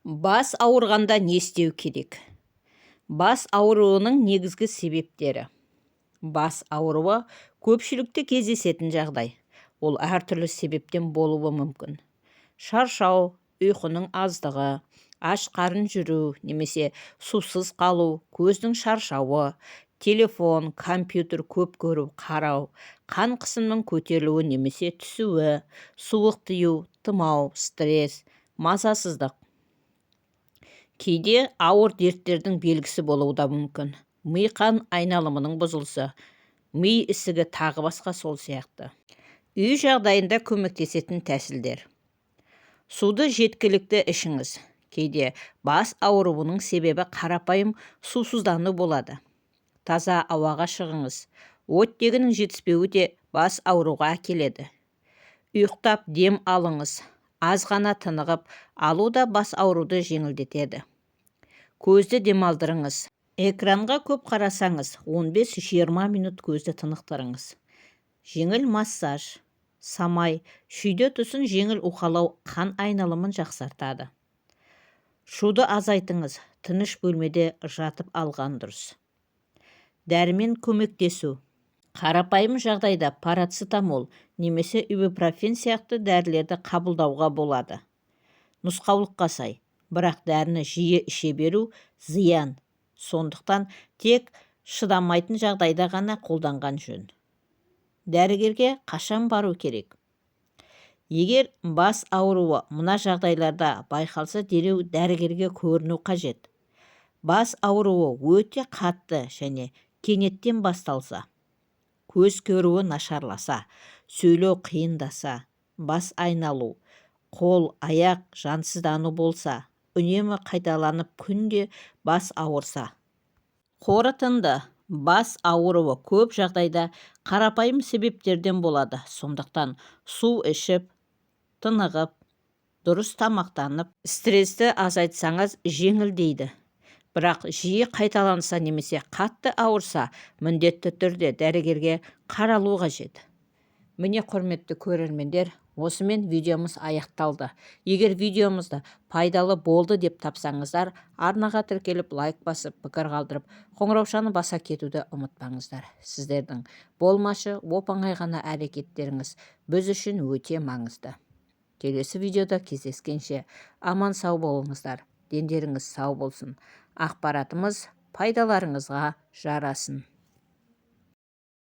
Бас ауырғанда не істеу керек? Бас ауруының негізгі себептері. Бас ауруы көпшілікте кездесетін жағдай. Ол әртүрлі себептен болуы мүмкін. Шаршау, ұйқының аздығы, аш қарын жүру немесе сусыз қалу, көздің шаршауы, телефон, компьютер көп көру, қарау, қан қысымының көтерілуі немесе түсуі, суық тию, тұмау, стресс, мазасыздық. Кейде ауыр дерттердің белгісі болуы да мүмкін. Ми қан айналымының бұзылысы, ми ісігі, тағы басқа сол сияқты. Үй жағдайында көмектесетін тәсілдер. Суды жеткілікті ішіңіз. Кейде бас ауруының себебі қарапайым сусыздану болады. Таза ауаға шығыңыз. Оттегінің жетіспеуі де бас ауруға әкеледі. Ұйықтап дем алыңыз. Аз ғана тынығып алу да бас ауруды жеңілдетеді. Көзді демалдырыңыз. Экранға көп қарасаңыз, 15-20 минут көзді тынықтырыңыз. Жеңіл массаж, самай, шүйде тұсын жеңіл уқалау қан айналымын жақсартады. Шуды азайтыңыз, тыныш бөлмеде жатып алған дұрыс. Дәрімен көмектесу. Қарапайым жағдайда парацетамол немесе ибупрофен сияқты дәрілерді қабылдауға болады. Нұсқаулыққа сай, бірақ дәріні жиі іше беру зиян. Сондықтан тек шыдамайтын жағдайда ғана қолданған жөн. Дәрігерге қашан бару керек? Егер бас ауруы мына жағдайларда байқалса, дереу дәрігерге көріну қажет. Бас ауруы өте қатты және кенеттен басталса, көз көруі нашарласа, сөйлеу қиындаса, бас айналу, қол, аяқ жансыздану болса, үнемі қайталанып күнде бас ауырса. Қорытынды: бас ауруы көп жағдайда қарапайым себептерден болады. Сондықтан су ішіп, тынығып, дұрыс тамақтанып, стрессті азайтсаңыз, жеңілдейді. Бірақ жиі қайталанса немесе қатты ауырса, міндетті түрде дәрігерге қаралу қажет. Міне, құрметті көрермендер, осымен видеомыз аяқталды. Егер видеомызды пайдалы болды деп тапсаңыздар, арнаға тіркеліп, лайк басып, пікір қалдырып, қоңыраушаны баса кетуді ұмытпаңыздар. Сіздердің болмашы оп-оңай ғана әрекеттеріңіз біз үшін өте маңызды. Келесі видеода кездескенше аман сау болыңыздар, дендеріңіз сау болсын, ақпаратымыз пайдаларыңызға жарасын.